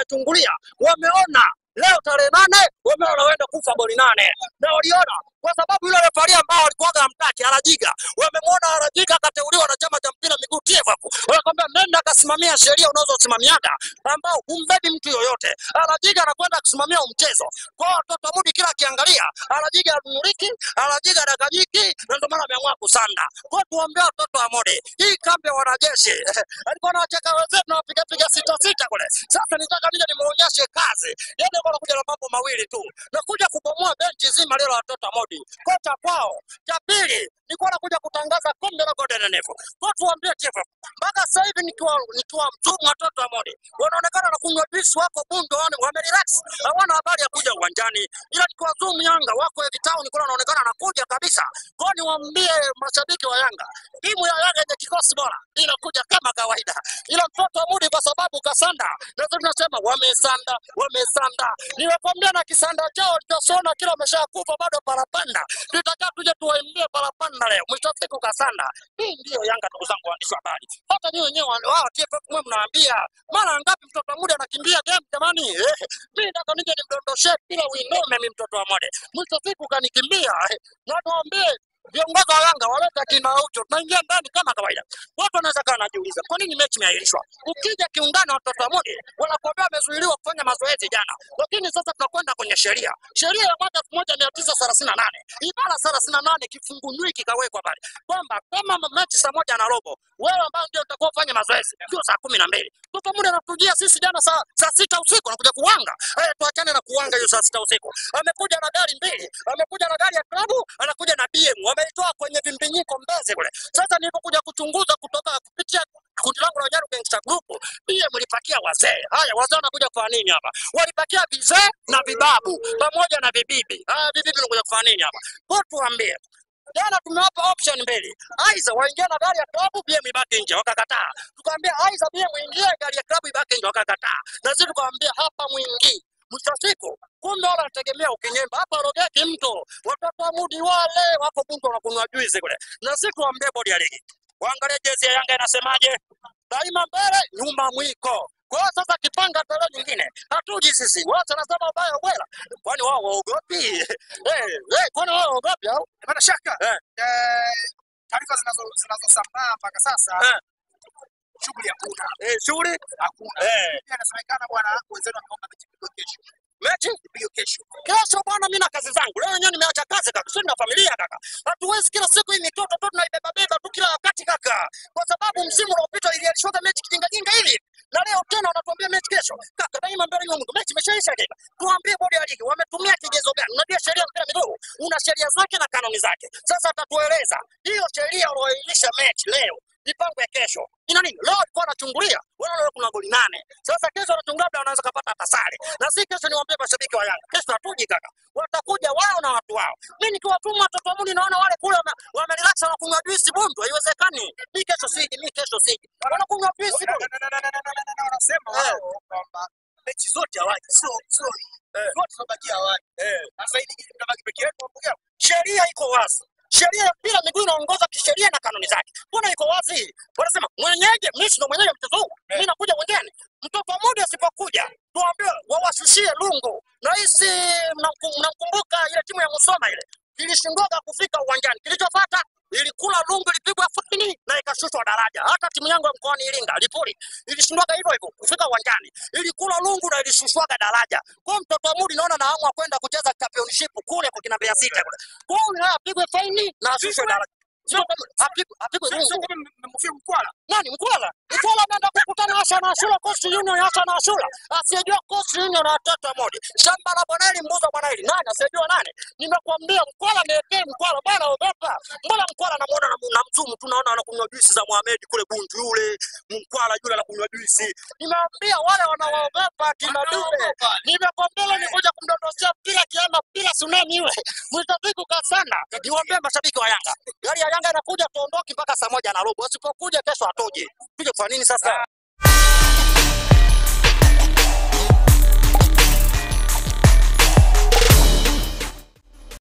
wamechungulia, wameona leo tarehe 8 wameona waenda kufa goli 8. Na waliona kwa sababu yule refari ambao alikuwa hamtaki Arajiga, wamemwona Arajiga akateuliwa na chama cha mpira miguu TFF. Wanakwambia nenda akasimamia sheria unazosimamiaga ambao humbebi mtu yoyote. Arajiga anakwenda kusimamia mchezo. Kwa hiyo watoto Mudi kila akiangalia Arajiga anunuliki, Arajiga anakajiki, na ndio maana ameamua kusanda. Kwa hiyo tuambie watoto wa Mudi, hii kambi ya wanajeshi alikuwa anawacheka wenzetu na wapiga piga 6-6 kule. Sasa nitaka nije nimuonyeshe kazi. Yeye ndio anakuja na mambo mawili tu. Nakuja kubomoa benchi zima leo watoto wa Mudi. Kocha kwao. Cha pili nilikuwa nakuja kutangaza kombe la Golden NF. Kwa tuambie TFF, mpaka sasa hivi nikiwa mtumwa watoto wa Mudi wanaonekana na kunywa juice, wako Bundo, wamerelax, hawana habari ya kuja uwanjani. Ila nikiwa zoom Yanga wako hivi town kule wanaonekana nakuja kabisa. Kwa niwaambie mashabiki wa Yanga, timu ya Yanga yenye kikosi bora inakuja kama kawaida. Ila mtoto wa Mudi kwa sababu kasanda, na tunasema wamesanda, wamesanda. Niwakwambia na kisanda chao tutasona kila wameshakufa bado parapanda. Tutaka tuje tuwaimbie parapanda leo. Mwisho siku kasanda. Hii ndio Yanga ndugu zangu waandishi wa habari. Hata nyinyi wenyewe wao TFF mwe mnaambia mara ngapi mtoto wa Mudi anakimbia game jamani? Mimi nataka nije nimdondoshe bila uinome mimi mtoto wa Mudi. Mwisho siku kanikimbia. Na tuambie viongozi wa Yanga waleta kina Aucho, tunaingia ndani kama kawaida. Watu wanaweza kana najiuliza kwa nini mechi imeahirishwa? Ukija kiungana watoto wa Mudi wanakuambia wamezuiliwa kufanya mazoezi jana. Lakini sasa tunakwenda kwenye sheria. Sheria ya mwaka 1938, ibara 38 kifungu nywi kikawekwa pale kwamba kama mechi saa 1:15 wewe ambao ndio utakuwa ufanye mazoezi sio saa 12. Mtoto Mudi anatujia sisi jana saa 6 usiku anakuja kuwanga. Haya, tuachane na kuwanga hiyo saa 6 usiku. Amekuja na gari mbili, amekuja na gari ya klabu, anakuja na BM. Wameitoa kwenye vimbinyiko Mbezi kule. Sasa nilipokuja kuchunguza kutoka kupitia kundi langu la Nyaru Gangster Group, BM ilipakia wazee. Haya, wazee wanakuja kwa nini hapa? Walipakia vizee na vibabu pamoja na vibibi. Haya, vibibi wanakuja kwa nini hapa? Kwa tuambie. Jana tumewapa option mbili. Aiza waingie na gari ya klabu, BM ibaki nje, wakakataa. Tukamwambia aiza BM ingie gari ya klabu ibaki nje, wakakataa. Na sisi tukamwambia hapa mwingi. Mwisho siku kumbe wala anategemea ukinyemba hapa rogeki mtu. Watoto wa Mudi wale wako Bundu wanakunywa juice kule. Na sisi tuambie bodi ya ligi, waangalie jezi ya Yanga inasemaje? Daima mbele, nyuma mwiko. Kwa hiyo sasa kipanga tarehe nyingine. Hatuji sisi. Watu wanasema ubaya ubwela. Kwani wao waogopi? Kwani wao waogopi au? Bila shaka. Taarifa zinazosambaa mpaka sasa. Shughuli hakuna. Shughuli hakuna. Pia inasemekana bwana wenzenu wameomba mechi ipigwe kesho. Mechi ipigwe kesho. Kesho bwana mimi na kazi zangu. Leo yenyewe nimeacha kazi kaka. Sio na familia kaka. Hatuwezi kila siku hii mitoto tu tunaibeba beba tu kila wakati kaka. Kwa sababu msimu uliopita iliahirishwa mechi kijinga jinga hivi. Na leo tena wanatuambia mechi kesho. Kaka daima mbele nyuma Mungu. Mechi imeshaisha kaka. Tuambie bodi ya ligi wametumia kigezo gani? Unajua sheria mpira miguu una sheria zake na kanuni zake. Sasa atatueleza hiyo sheria walioahirisha mechi leo mipango ya kesho. Ina nini? Leo alikuwa anachungulia, wewe leo kuna goli 8. Sasa kesho anachungulia labda wanaweza kupata hata sare. Na si kesho niwaambie mashabiki wa Yanga, kesho hatuji kaka. Watakuja wao na watu wao. Mimi nikiwatuma watoto wa Mudi naona wale kule wamerelax wanakunywa juice Bundu, haiwezekani. Mimi kesho siji, mimi kesho siji. Wanakunywa juice Bundu. Wanasema wao kwamba mechi zote hawaji. Sio zote zinabakia hawaji. Sasa hii ligi mtabaki peke yenu mpokeao. Sheria iko wazi. Sheria ya mpira miguu inaongoza kisheria na kanuni zake. Mbona iko wazi? Wanasema mwenyeji, mimi ndo mwenyeji mchezo huu. Mimi nakuja uwanjani. Mtoto wa Mudi asipokuja, tuambie wawashushie lungu. Na hisi mnamkumbuka ile timu ya Musoma ile. Ilishindwa kufika uwanjani. Kilichofuata ilikula lungu, ilipigwa faini na ikashushwa daraja. Hata timu yangu ya mkoani Iringa, Lipuli, ilishindwa hivyo hivyo kufika uwanjani. Ilikula lungu na ilishushwa daraja. Kwa mtoto wa Mudi naona naamua kwenda kucheza championship kule kwa kina Mbeya City kule. Kwa hiyo apigwe faini na ashushwe daraja. Apigwe lungu. Mkwala. Nani Mkwala? Mkwala anaenda kukutana Asha na Ashura, Coast Union Asha na Ashura. Asiyejua Coast Union na watoto wa Mudi. Shamba la Bwaneli, mbuza Bwaneli. Nani asiyejua nani? Nimekuambia Mkwala niwekee Mkwala bwana ogopa. Mbona Mkwala namuona na mzumu tunaona anakunywa juisi za Mohamed kule Bunju yule. Mkwala yule anakunywa juisi. Nimeambia wale wanaogopa kina Dube. Nimekuambia nikuja kumdondoshia bila kiama bila tsunami yule. Mtapiko kasana. Niwaambie mashabiki wa Yanga. Gari ya Yanga inakuja tuondoke mpaka saa 1:15. Wasipokuja kesho hatoje. Tuje kwa nini sasa?